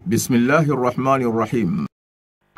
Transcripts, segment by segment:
Bismillahirrahmanirrahim.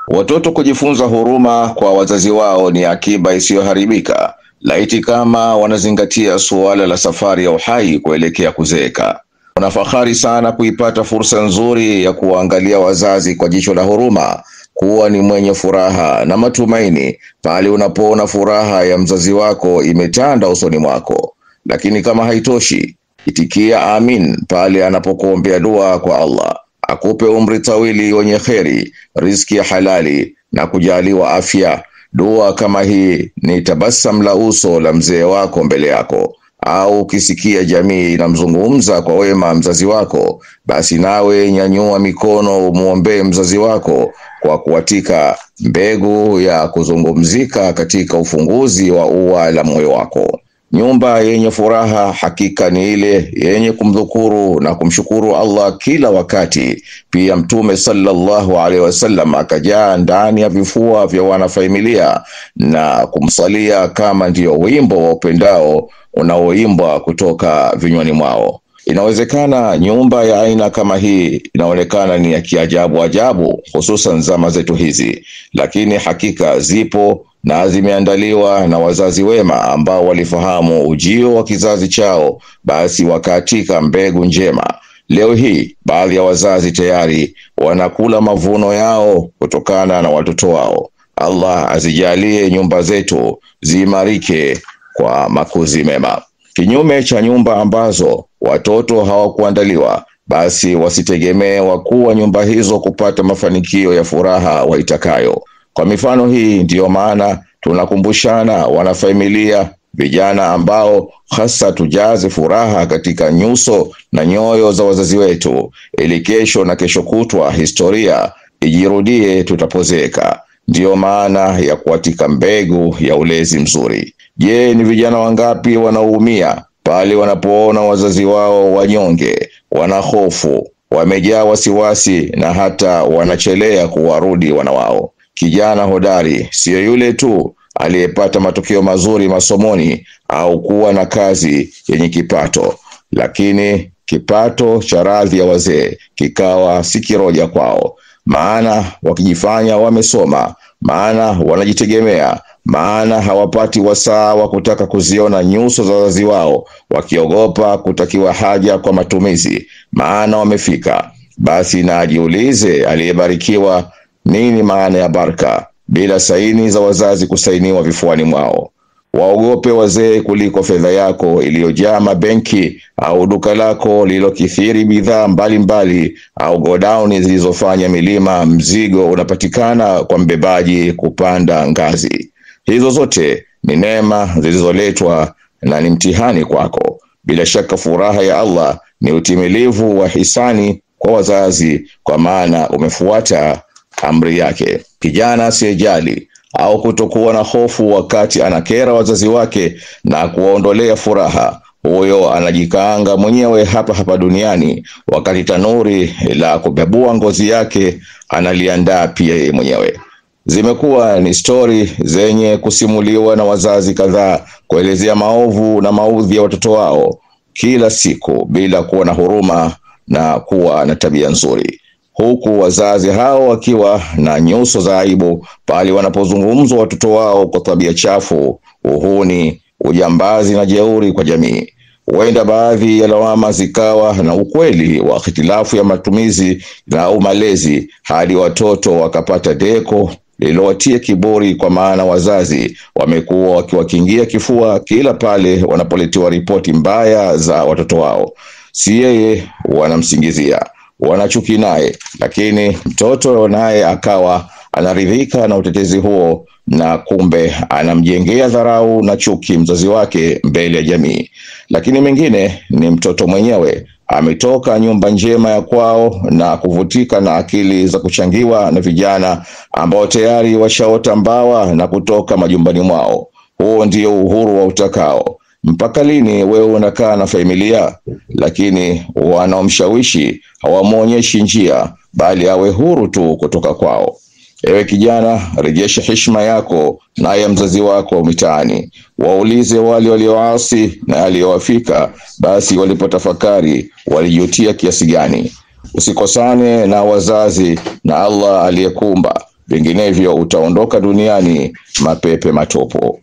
Watoto kujifunza huruma kwa wazazi wao ni akiba isiyoharibika, laiti kama wanazingatia suala la safari ya uhai kuelekea kuzeeka. Unafahari sana kuipata fursa nzuri ya kuangalia wazazi kwa jicho la huruma, kuwa ni mwenye furaha na matumaini pale unapoona furaha ya mzazi wako imetanda usoni mwako. Lakini kama haitoshi, itikia amin pale anapokuombea dua kwa Allah akupe umri tawili wenye kheri, riziki ya halali na kujaliwa afya. Dua kama hii ni tabassam la uso la mzee wako mbele yako. Au ukisikia jamii inamzungumza kwa wema mzazi wako, basi nawe nyanyua mikono umuombee mzazi wako kwa kuatika mbegu ya kuzungumzika katika ufunguzi wa ua la moyo wako. Nyumba yenye furaha hakika ni ile yenye kumdhukuru na kumshukuru Allah kila wakati. Pia Mtume sallallahu alaihi wasallam akajaa ndani ya vifua vya wanafamilia na kumsalia kama ndiyo wimbo wa upendao unaoimbwa kutoka vinywani mwao. Inawezekana nyumba ya aina kama hii inaonekana ni ya kiajabu ajabu, hususan zama zetu hizi, lakini hakika zipo na zimeandaliwa na wazazi wema ambao walifahamu ujio wa kizazi chao, basi wakaatika mbegu njema. Leo hii baadhi ya wazazi tayari wanakula mavuno yao kutokana na watoto wao. Allah azijalie nyumba zetu ziimarike kwa makuzi mema. Kinyume cha nyumba ambazo watoto hawakuandaliwa, basi wasitegemee wakuu wa nyumba hizo kupata mafanikio ya furaha waitakayo. Kwa mifano hii ndiyo maana tunakumbushana wanafamilia, vijana ambao hasa tujaze furaha katika nyuso na nyoyo za wazazi wetu, ili kesho na kesho kutwa historia ijirudie tutapozeeka. Ndiyo maana ya kuatika mbegu ya ulezi mzuri. Je, ni vijana wangapi wanaoumia pale wanapoona wazazi wao wanyonge, wana hofu, wamejaa wasiwasi na hata wanachelea kuwarudi wana wao? Kijana hodari siyo yule tu aliyepata matokeo mazuri masomoni au kuwa na kazi yenye kipato, lakini kipato cha radhi ya wazee kikawa si kiroja kwao. Maana wakijifanya wamesoma, maana wanajitegemea, maana hawapati wasaa wa kutaka kuziona nyuso za wazazi wao, wakiogopa kutakiwa haja kwa matumizi, maana wamefika. Basi na ajiulize aliyebarikiwa, nini maana ya baraka bila saini za wazazi kusainiwa vifuani mwao? Waogope wazee kuliko fedha yako iliyojaa mabenki au duka lako lililokithiri bidhaa mbalimbali au godown zilizofanya milima mzigo unapatikana kwa mbebaji kupanda ngazi. Hizo zote ni neema zilizoletwa na ni mtihani kwako. Bila shaka furaha ya Allah ni utimilivu wa hisani kwa wazazi, kwa maana umefuata amri yake. Kijana asiyejali au kutokuwa na hofu wakati anakera wazazi wake na kuwaondolea furaha, huyo anajikaanga mwenyewe hapa hapa duniani, wakati tanuri la kubebua ngozi yake analiandaa pia yeye mwenyewe. Zimekuwa ni stori zenye kusimuliwa na wazazi kadhaa kuelezea maovu na maudhi ya watoto wao kila siku bila kuwa na huruma na kuwa na tabia nzuri, huku wazazi hao wakiwa na nyuso za aibu pale wanapozungumzwa watoto wao kwa tabia chafu, uhuni, ujambazi na jeuri kwa jamii. Huenda baadhi ya lawama zikawa na ukweli wa hitilafu ya matumizi na au malezi, hadi watoto wakapata deko lililowatia kiburi, kwa maana wazazi wamekuwa wakiwakingia kifua kila pale wanapoletewa ripoti mbaya za watoto wao. Si yeye wanamsingizia, wanachuki naye, lakini mtoto naye akawa anaridhika na utetezi huo, na kumbe anamjengea dharau na chuki mzazi wake mbele ya jamii. Lakini mengine ni mtoto mwenyewe ametoka nyumba njema ya kwao na kuvutika na akili za kuchangiwa na vijana ambao tayari washaota mbawa na kutoka majumbani mwao. Huo ndio uhuru wa utakao. Mpaka lini wewe unakaa na familia? Lakini wanaomshawishi hawamuonyeshi njia, bali awe huru tu kutoka kwao. Ewe kijana, rejesha heshima yako na ya mzazi wako mitaani. Waulize wale walioasi na aliyowafika, basi walipotafakari walijutia kiasi gani. Usikosane na wazazi na Allah aliyekuumba, vinginevyo utaondoka duniani mapepe matupu.